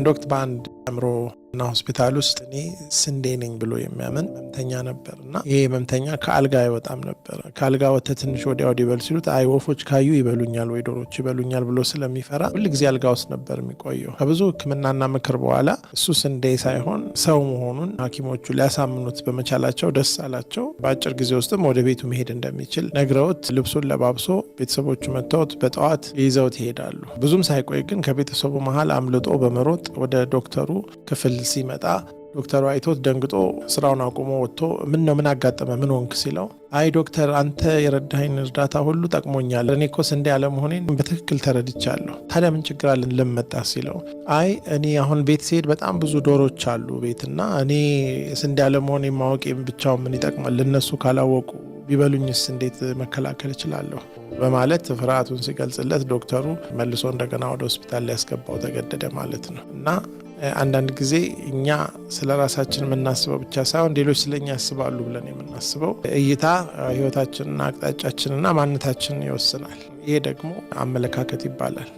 አንድ ወቅት በአንድ አእምሮ እና ሆስፒታል ውስጥ እኔ ስንዴ ነኝ ብሎ የሚያምን ህመምተኛ ነበር እና ይሄ ህመምተኛ ከአልጋ አይወጣም ነበር። ከአልጋ ወጥተህ ትንሽ ወዲያ ወዲህ በል ሲሉት አይ ወፎች ካዩ ይበሉኛል ወይ ዶሮች ይበሉኛል ብሎ ስለሚፈራ ሁልጊዜ አልጋ ውስጥ ነበር የሚቆየው። ከብዙ ሕክምናና ምክር በኋላ እሱ ስንዴ ሳይሆን ሰው መሆኑን ሐኪሞቹ ሊያሳምኑት በመቻላቸው ደስ አላቸው። በአጭር ጊዜ ውስጥም ወደ ቤቱ መሄድ እንደሚችል ነግረውት ልብሱን ለባብሶ ቤተሰቦቹ መጥተውት በጠዋት ይዘውት ይሄዳሉ። ብዙም ሳይቆይ ግን ከቤተሰቡ መሀል አምልጦ በመሮጥ ወደ ዶክተሩ ክፍል ሲመጣ ዶክተሩ አይቶት ደንግጦ ስራውን አቁሞ ወጥቶ ምን ነው፣ ምን አጋጠመ፣ ምን ሆንክ ሲለው አይ ዶክተር፣ አንተ የረዳኸኝ እርዳታ ሁሉ ጠቅሞኛል። እኔ እኮ ስንዴ አለመሆኔን በትክክል ተረድቻለሁ። ታዲያ ምን ችግር አለን ለመጣ ሲለው አይ እኔ አሁን ቤት ስሄድ በጣም ብዙ ዶሮች አሉ ቤትና እኔ ስንዴ አለመሆኔን ማወቄ ብቻውን ምን ይጠቅማል? ለነሱ ካላወቁ ቢበሉኝስ እንዴት መከላከል እችላለሁ? በማለት ፍርሃቱን ሲገልጽለት ዶክተሩ መልሶ እንደገና ወደ ሆስፒታል ሊያስገባው ተገደደ ማለት ነው። እና አንዳንድ ጊዜ እኛ ስለ ራሳችን የምናስበው ብቻ ሳይሆን ሌሎች ስለኛ ያስባሉ ብለን የምናስበው እይታ ሕይወታችንና አቅጣጫችንና ማንነታችንን ይወስናል። ይሄ ደግሞ አመለካከት ይባላል።